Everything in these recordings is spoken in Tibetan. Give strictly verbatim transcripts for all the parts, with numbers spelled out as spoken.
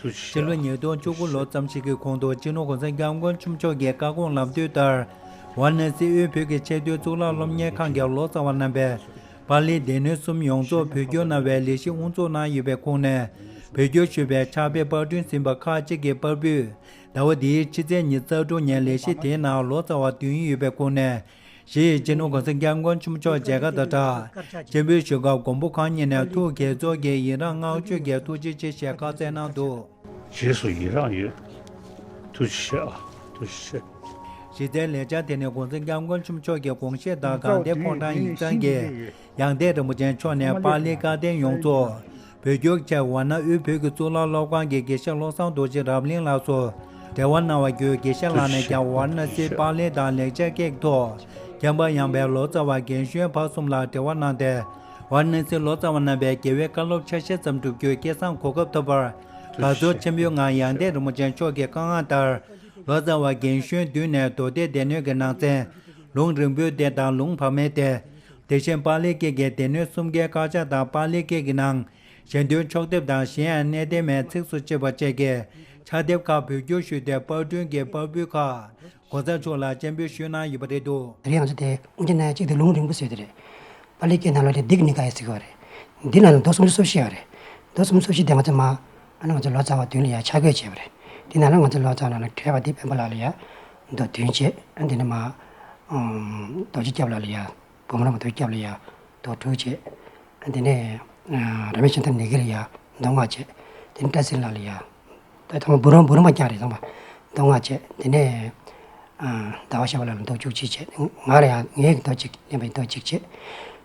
ཕྱི་ལོ་ཉིས་སྟོང་བཅུ་དགུ་ལོ་ཙམ་ཞིག་གི་གོང་དུ་སྤྱི་ནོར་༸གོང་ས་༸སྐྱབས་མགོན་ཆེན་པོ་མཆོག་གི་བཀའ་དགོངས་ལམ་སྟོན་ལྟར། ཝཱ་ར་ཎ་སིའི་དབུས་བོད་ཀྱི་ཆེས་མཐོའི་གཙུག་ལག་སློབ་གཉེར་ཁང་གི་ལོ་ཙཱ་བ་རྣམ་པས་པཱ་ལིའི་སྡེ་སྣོད་གསུམ་ཡོངས་རྫོགས་བོད་བསྒྱུར་གནང་བའི་ལས་གཞི་དབུ་འཛུགས་གནང་ཡོད་པའི་ཁོངས་ནས། བོད་བསྒྱུར་ཞུས་པའི་ཕྱག་དཔེ་པར་སྐྲུན་ཟིན་པ་ཁག་ཅིག་གི་པར་ཕུད་ཟླ་བ་འདིའི་ཕྱི་ཚེས་ཉི་ཤུ་རྩ་དྲུག་ཉིན་ལས་གཞི་དེའི་ནང་ལོ་ཙཱ་བ་བསྡུས་ཡོད་པའི་ཁོངས་ནས། ཞེས་སྤྱི་ནོར་༸གོང་ས་༸སྐྱབས་མགོན་ཆེན་པོ་མཆོག་མཇལ་ཁ་དང་སྦྲགས། སྤྱན་འབུལ་ཞུ་སྐབས་མགོན་པོ་གང་ཉིད་ནས་ཐུགས་དགྱེས་ཚོར་གྱིས་ཡི་རང་བསྔགས་བརྗོད་ཀྱི་ཐུགས་རྗེ་ཆེ་ཞེས་བཀའ་སྩལ་གནང་འདུག། རྗེས་སུ་ཡི་རང་ཡོད། ཐུགས་རྗེ་ཆེ་ཨ། ཐུགས་རྗེ་ཆེ། གཞི་རྩའི་ལས་འཆར་དེ་ནི་༸གོང་ས་༸སྐྱབས་མགོན་ཆེན་པོ་མཆོག་གི་དགོངས་བཞེད་ལྟར་དགའ་ལྡན་ཕོ་བྲང་ཡིག་ཚང་གིས་ཡང་སྟེང་རིན་པོ་ཆེ་མཆོག་ནས་པཱ་ལིའི་བཀའ་བསྟན་ཡོངས་རྫོགས་བོད་བསྒྱུར་ཆེད་ཝཱ་ར་ཎ་དབུས་བོད་ཀྱི་གཙུག་ལག་སློབ་ཁང་གི་དགེ་བཤེས་བློ་བཟང་རྡོ་རྗེ་རབ་གླིང་ལགས་སུ་འབྲེལ་བ་གནང་བ་བརྒྱུད། དགེ་བཤེས་ལགས་ནས་ཀྱང་ཝཱ་ར་ཎ་སིའི་པཱ་ལི་དང་ལེགས་སྦྱར་སྐད་ཀྱི་ཐོག་མཁྱེན་པ་ཡངས་པའི་ལོ་ཙཱ་བ་རྒན་གཞོན་བར་གསུམ་ལ་འབྲེལ་བ་གནང་སྟེ། ཝཱ་ར་ཎ་སིའི་ལོ་ཙཱ་བ་རྣམ་པས་རྒྱལ་བའི་བཀའ་སློབ་ཆ་ཤས་ཙམ་སྒྲུབ་རྒྱུའི་སྐལ་བཟང་གོ་སྐབས་ཐོབ་པར་དགའ་ཚོར་ཆེན་པོའི་ངང་ཡང་སྟེང་རིན་པོ་ཆེ་མཆོག་གི་བཀའ་མངགས་ལྟར། ལོ་ཙཱ་བ་རྒན་གཞོན་བསྡུས་ནས་མདོ་སྡེ་སྡེ་སྣོད་ཀྱི་ནང་ཚན། ལུང་རིང་པོའི་སྡེ་དང་ལུང་བར་མའི་སྡེ། དེ་བཞིན་པཱ་ལིའི་སྐད་ཀྱི་སྡེ་སྣོད་གསུམ་ཀའི་དཀར་ཆག་དང་པཱ་ལིའི་སྐད་ཀྱི་ནང་ཞལ་འདོན་ཕྱོགས་དེབ་དང་གཞན་ཡང་གནད་དོན་མའི་ཚིགས་སུ་བཅད་པ་བཅས་ཀྱི་ཕྱག་དེབ་ཁག་བོད་བསྒྱུར་ཞུས་ཏེ། པར་སྐྲུན་གྱི་པར་འབུལ་ཁག་གོང་ས་མཆོག་ལ་སྤྱན་འབུལ་ཞུས་གནང་ཡོད་པ་རེད་འདུག། དེ་རིང་ང་ཚོ་དེ་དབུ་འབྱེད་གནང་ཡ་གཅིག་དེ་ལུང་རིང་པོ་ཟེར་དེ་རེད། པཱ་ལིའི་སྐད་ནང་ལོགས་དེ་དིག་ནི་ཀ་ཡ་ཟེར་གྱི་ཡོད་རེད། འདི་ནང་ལ་མདོ་སུམ་ཅུ་སོ་བཞི་ཡོད་རེད། མདོ་སུམ་ཅུ་སོ་བཞི་དེ་ང་ཚོ་མ། ཨ་ནི་ང་ཚོ་ལོ་ཙཱ་བ་བདུན་ལ་ཡ་ཆ་བགོས་བྱས་པ་རེད། དེ་ནང་ལ་ང་ཚོ་ལོ་ཙཱ་བ་ནང་ལ་གྲས་པ་འདི་སྤེན་པ་ལགས་ལ་ཡ་མདོ་བདུན་བྱས། ཨ་འདི་ནི་མ། ཨམ། རྡོ་རྗེ་སྐྱབས་ལགས་ལ་ཡ། འབུམ་རམས་པ་རྡོ་རྗེ་སྐྱབས་ལ་ཡ་མདོ་དྲུག་བྱས། ཨ་འདི་ནས། ཨ། ར་མེ་ཤ་ཏ་ནི་གི་ལ་ཡ་མདོ་ལྔ་བྱས། དེ་ནས་བཀྲ་ཤིས་ལགས་ལ་ཡ། ད་ཐོག་མ་འབུམ་རམས། འབུམ་རམས་པ་རྐྱང་རེད། ཚང་མ་མདོ་ལྔ་བྱས། དེ་ནས། ཨ། ཟླ་བ་ཞགས་པ་ལགས་ལ་མདོ་བཅུ་གཅིག་བྱས། ང་ལ་ཡང་ངའི་མདོ་གཅིག་ལེན་པའི་མདོ་གཅིག་བྱས།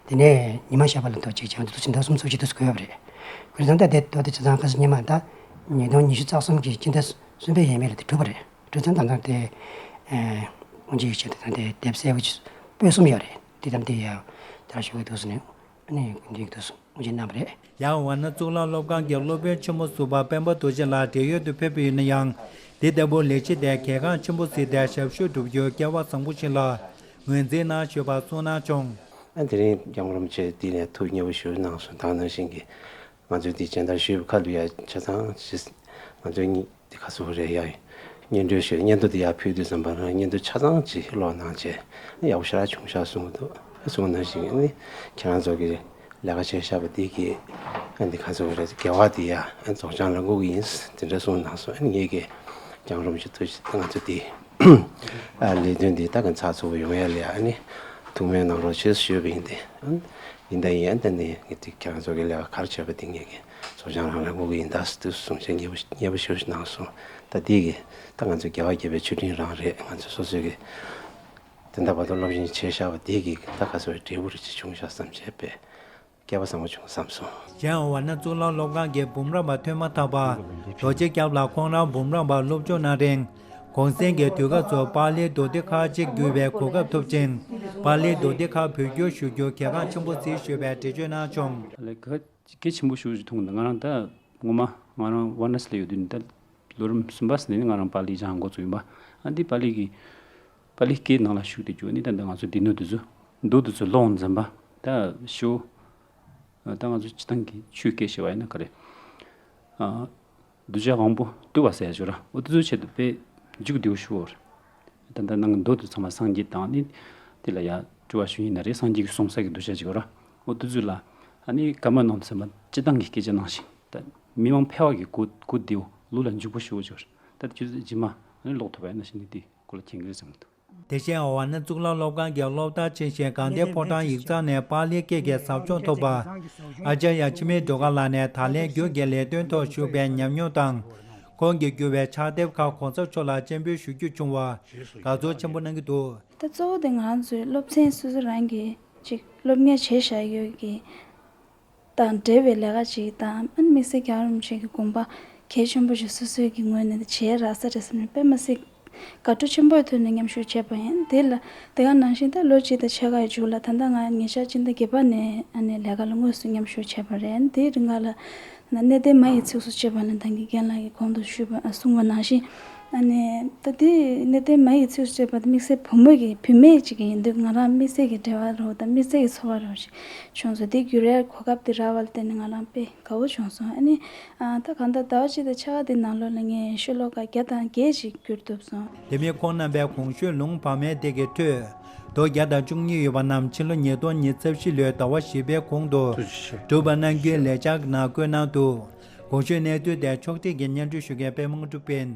དེ་ནས་ཉི་མ་ཞགས་པ་ལ་མདོ་གཅིག་བྱས། ང་ཚོ་མདོ་སུམ་ཅུ་སོ་བཞི་དུ་བགོས་པ་རེད། བགོས་ཙང་ད་དེ་མདོ་དེ་བྱས་ཙང་ཁ་སང་ཉི་མ་ད་ཉིས་སྟོང་ཉི་ཤུ་རྩ་གསུམ་གྱི་སྤྱི་ཟླ་གསུམ་པའི་ཡས་མས་ལ་དེ་གྲུབ་པ་རེད། གྲུབ་ཙང་ད་ལྟ་དེ། ཨེ། དབུ་འབྱེད་ཀྱི་ཆེད་དུ་ད་དེ་དེབ་གསལ་པོ་པོད་གསུམ་ཡོད་རེད། དེ་དང་དེ་ཡང་དེ་ལ་ཞུ་གི་འདུག་ཟེར་ནས། ཨ་ནི་འདི་འདུག་སེ་དབུ་འབྱེད་གནང་བ་རེད། ཡང་ཝཱ་ར་ཎ་གཙུག་ལག་སློབ་ཁང་གི་སློབ་དཔོན་ཆེན་མོ་ཟུར་པ་སྤེན་པ་རྡོ་རྗེ་ལགས་བགྲེས་ཡོལ་དུ་ཕེབས་པ་ཡིན་ན་ཡང་། འདི་ལྟ་བུ་ལས་གཞི་དེ་གལ་འགངས་ཆེན་པོ་གཟིགས་ཏེ་ཞབས་ཞུ་བསྒྲུབ་རྒྱུའི་སྐལ་བ་བཟང་པོ་ཞིག་ལ་ངོས་འཛིན་གནང་ཞུས་པ་གསུངས་གནང་བྱུང་། ཨ། དེ་རིང་༸སྐྱབས་མགོན་རིན་པོ་ཆེ་འདི་ནས་ཐུགས་མཉེས་པོ་ཞུ་གནང་སོང་། ད་ག་ནང་བཞིན་གྱི་ང་ཚོའི་འདི་སྦྱིན་བདག་ཞུས་པ་ཁ་ལུ་ཡ་ཆ་ཚང་ཞིག་ང་ཚོའི་གཉིས། དེ་ག་ཚོད་རེད་ཡ། སྙན་སྒྲོན་ཞུ། སྙན་ཐོ་དེ་ཡར་ཕུལ་དུས་ཙམ་པ་རང་སྙན་ཐོ་ཆ་ཚང་ཅིག་ཀློག་གནང་བྱས། ཡག་པོ་ཞེ་དྲག་བྱུང་ཤག་གསུངས་འདུག། གསུངས་ནང་བཞིན་ནི་ཁྱེད་རང་ཚོ་གི་ལས་ཀ་བྱས་བཞག་པ་འདི་གི་ཨ་འདི་ག་ཚོད་རེད། དགེ་བ་འདི་ཡ་ཨ་རྫོགས་བྱང་ལ་བསྔོ་གི་ཡིན། དེ་འདྲ་གསུངས་གནང་སོང་། ཨ་ངེད་ཀྱི་༸སྐྱབས་མགོན་རིན་པོ་ཆེ་ཐུགས་རྗེ་ཆེ། ད་ང་ཚོ་འདི་ཨ་ལས་དོན་འདི་ད་ག་ཚགས་ཚུད་པོ་ཡོང་ཡ་ལ་ཡ་ཨ་ནི་ཐུགས་སྨོན་གནང་རོགས་བྱེད་ཞུས་པ་ཡིན་ཏེ། ཨ་ཡིན་ད་ཡིན། ཨ་ད་ནི་ངེད་འདི་ཁྱེད་རང་ཚོ་གི་ལས་ཀ་ག་རེ་བྱས་པ་འདི་ངེད་ཀྱི་རྫོགས་བྱང་རང་ལ་བསྔོ་གི་ཡིན་ད་ཟེར་དུས་གསུང་བྱས་མཉེས་པོ་མཉེས་པོ་ཞེ་པོ་ཞིག་གནང་སོང་། ད་འདི་གི་ད་ང་ཚོ་རྒྱལ་བ་དགྱེས་པའི་མཆོད་སྤྲིན་རང་རེད། ང་ཚོ་སོ་སོའི་གི་དེ་འདྲ་བར་དུ་སློབ་སྦྱོང་བྱས་བཞག་པ་འདི་གི་ད་ག་ཚོད་འབྲས་བུ་རེ་ཅིག་བྱུང་ཤག་བསམ་བྱས་པས། སྐལ་བ་བཟང་པོ་བྱུང་བསམ་སོང་། གཞན་ཝཱ་ར་ཎ་གཙུག་ལག་སློབ་ཁང་གི་འབུམ་རམས་པ་ཐོན་མ་ཐག་པ་རྡོ་རྗེ་སྐྱབས་ལགས་ཁོང་རང་འབུམ་རམས་པར་སློབ་སྦྱོང་གནང་རིང་། གུང་སེང་གི་དུས་སྐབས་སུ་པཱ་ལིའི་མདོ་སྡེ་ཁག་ཅིག་བསྒྱུར་བའི་གོ་སྐབས་ཐོབ་ཅིང་། པཱ་ལིའི་མདོ་སྡེ་ཁག་བོད་བསྒྱུར་ཞུ་རྒྱུ་གལ་འགངས་ཆེན་པོ་གཟིགས་ཞུས་པའི་འགྲེལ་བརྗོད་གནང་བྱུང་། ལས་ཀ་གལ་ཆེན་པོ་ཞེ་པོ་ཅིག་མཐོང་གི་འདུག། ང་རང་ད་ངོ་མ་ང་རང་ཝཱ་ར་ཎ་སི་ལ་ཡོད་དུས་ནི་ད་ལོ་རིམ་གསུམ་པ་ཟིན་ནས་ནི་ང་རང་པཱ་ལི་སྦྱང་འགོ་བཙུགས་ཡིན་པ། ཨ་འདི་པཱ་ལི་གི་པཱ་ལིའི་སྐད་ནང་ལ་ཞུགས་ཏེ་རྒྱུ་ནི་ད་འདི་ང་ཚོ་སྡེ་སྣོད་དེ་ཚོ་མདོ་དེ་ཚོ་ཀློག་འཛིན་པ་ད་ཞོ། ད་ང་ཚོ་སྤྱིར་བཏང་གི་ཆོས་སྐད་བཤད་པ་ཡིན་ན་ག་རེ། ཨ། གདུལ་བྱ་དབང་པོ་བཏུལ་བ་ཟེར་ཡ་ཅིག་ཡོད་ར། འོ་དེ་ཚོའི་ཆེད་དུ་དཔེ་མཇུག་བསྡུ་ཞུ་བར། ད་ལྟ་ནང་གི་མདོ་དེ་ཚང་མ་སངས་རྒྱས་དང་ནི། དེ་ལ་ཡ་སྤྲུལ་བ་ཞུ་ཡིན་ན་རེད། སངས་རྒྱས་ཀྱི་གསུང་ས་གི་གདུལ་བྱ་ཅིག་ཡོད་ར། འོ་དེ་ཚོ་ལ་ཨ་ནི་གར་མ་ནང་དུ་ཟེར་མ་སྤྱིར་བཏང་གི་སྐད་ཆ་ནང་བཞིན་ད་མི་མང་ཕལ་བ་གི་གོ་གོ་བདེ་བོ་ལུས་ལ་འཇུག་པོ་ཞུ་བ་ཅིག་ཡོད་ར། ད་དེ་ཁྱོད་ཚོས་རྗེས་མ་ཨ་ནི་ཀློག་ཐུབ་པ་ཡིན་ན་ཞེས་ནི་དེ་སྐོར་ལ་མཁྱེན་གྱི་རེད་བསམ་གྱི་འདུག། དེ་བཞིན་ཝཱ་ར་ཎ་གཙུག་ལག་སློབ་ཁང་གི་སློབ་མཐར་ཕྱིན་ཞིང་དགའ་ལྡན་ཕོ་བྲང་ཡིག་ཚང་ནས་པཱ་ལིའི་སྐད་ཀྱི་ཟབ་སྦྱོང་ཐོབ་པ། ཨཱ་ཙརྱ་འཆི་མེད་སྒྲོལ་དཀར་ལགས་ནས་ད་ལན་བསྒྱུར་གྱི་ལས་དོན་ཐོག་ཞུགས་པའི་ཉམས་མྱོང་དང་། ཁོང་གིས་བསྒྱུར་བའི་ཕྱག་དེབ་ཁག་གོང་ས་མཆོག་ལ་སྤྱན་འབུལ་ཞུ་རྒྱུ་བྱུང་བར་དགའ་ཚོར་ཆེན་པོ་གནང་གི་འདུག། ད་གཙོ་བོ་དེ་ང་རང་ཚོའི་སློབ་ཚན་སོ་སོ་རང་གིས་ཅིག་སློབ་གཉེར་བྱས་བཞག་ཡོད་ཀྱི། དང་འབྲེལ་བའི་ལས་ཀ་ཅིག་དང་། ཨ་ནི་དམིགས་བསལ་རྒྱལ་བ་རིན་པོ་ཆེ་གི་དགོངས་པ་གལ་ཆེན་པོ་ཞིག་སོ་སོའི་གི་ངོས་ནས་བྱས་རག་ས་རེད་བསམ་ནས་དཔེ་མ་སྲིད་དགའ་སྤྲོ་ཆེན་པོའི་ཐོག་ནས་མཉམ་ཞུགས་བྱས་པ་ཡིན། དེ་ལ་དེ་ག་ནང་བཞིན་ད་ལོ་གཅིག་དང་ཕྱེད་ཀ་ཡི་མཇུག་ལ་ད་ལྟ་ང་ཉེ་ཆར་སྤྱི་ཟླ་བརྒྱད་པ་ནས་ཨ་ནི་ལས་ཀ་ལ་དངོས་སུ་མཉམ་ཞུགས་བྱས་པ་རེད། དེའི་རིང་ག་ལ་གནས་བརྟན་མ་ཡི་ཚིགས་སུ་བཅད་པ་ནི་ད་གིན་རྒན་ལགས་ཀྱིས་གོང་དུ་ཞུས་པ་གསུངས་པ་ནང་བཞིན། ཨ་ནི་ད་དེ་གནད་དོན་མ་ཡིག་ཚིགས་སུ་བཅད་པ་དེ་དམིགས་བསལ་བུ་མོ་གི་བུད་མེད་ཅིག་ཡིན་དུས་ང་རང་དམིགས་བསལ་གྱི་འབྲེལ་བ་རོགས་དང་དམིགས་བསལ་གྱི་ཚོར་བ་རོགས་ཤིག་བྱུང་སོང་། དེ་འགྱུར་ཡའི་གོ་སྐབས་དེ་རག་པ་ལ་བརྟེན་ནས་ང་རང་དཔེ་དགའ་བོ་བྱུང་སོང་། ཨ་ནི་ཨ་ད་གང་ལྟར་ཟླ་བ་གཅིག་དང་ཕྱེད་ཀ་དེ་ནང་ལོགས་ལ་ངས་ཤོ་ལོ་ཀ་བརྒྱ་དང་བརྒྱད་ཅིག་བསྒྱུར་ཐུབ་སོང་། དེ་མིན་ཁོང་རྣམ་པས་གོང་ཞུས་ལུང་བག་མེད་དེ་གའི་ཁྲོད་མདོ་བརྒྱ་དང་བཅུ་གཉིས་ཡོད་པ་རྣམས་ཕྱི་ལོ་ཉིས་སྟོང་ཉི་ཤུ་རྩ་བཞི་ལོའི་ཟླ་བ་བཞི་པའི་གོང་དུ་གྲུབ་པ་གནང་རྒྱུའི་ལས་འཆར་ནང་བཀོད་གནང་འདུག་གོང་ཞུས་གནས་ཚུལ་དེ་ཕྱོགས་སྒྲིག་གིས་སྙན་སྒྲོན་ཞུ་མཁན་པད་མ་དངོས་གྲུབ་ཡིན།